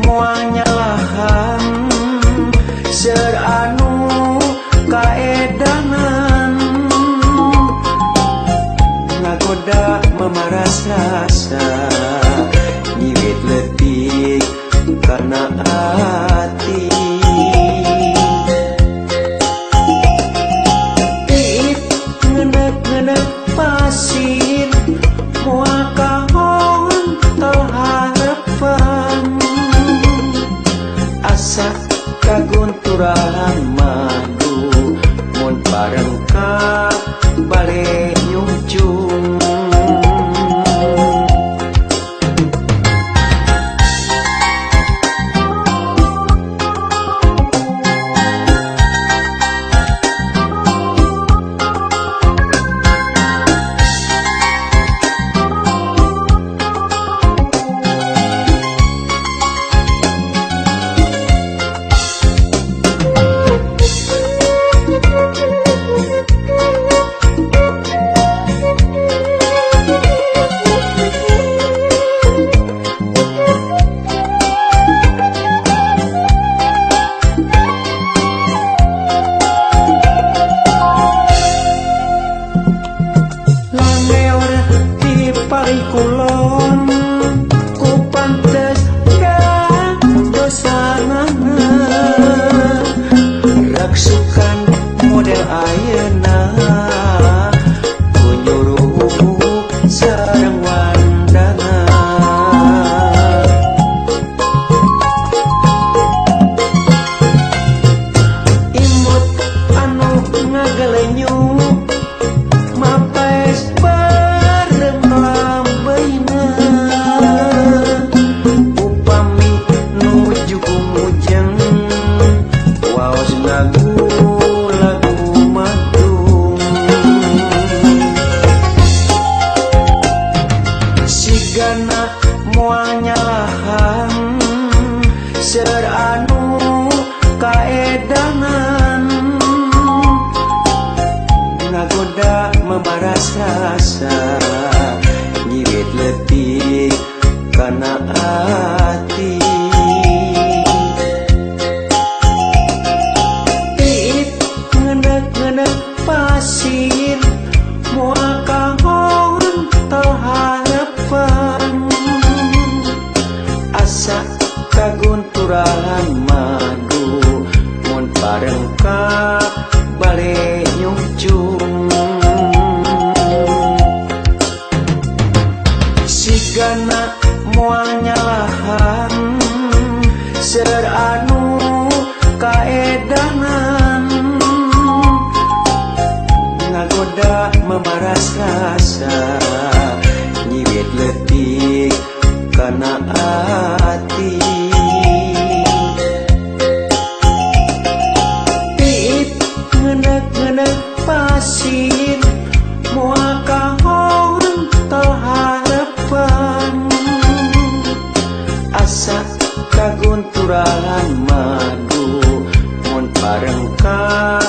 moal nyalahan seur anu kaedanan ngagoda memaras rasa nyiwit leutik kana ati. Iit ngenek-ngenek pasir moal kahontol harepan asa kagunturan madu mun barengkak bale nyungcung. Kulon ku pantes dosanana raksukan model ayeuna ku nyuruh sareng wandana. Imut anu ngagelenyu mapes bareng lambeina upami nuju kumujeng waos ngagu lagu madung sigana moal nyalahan seur anu kaedanan ngagoda memaras rasa nyiwit leutik kana ati. Iit ngenek-ngenek pasir moal kahontol harepan asa kagunturan madu mun barengkak bale nyungcung. Sigana moal nyalahan seur anu kaedanan ngagoda memaras rasa nyiwit leutik kana ati. Iit ngenek-ngenek pasir moal kahontol harepan asa kagunturan madu mun barengkak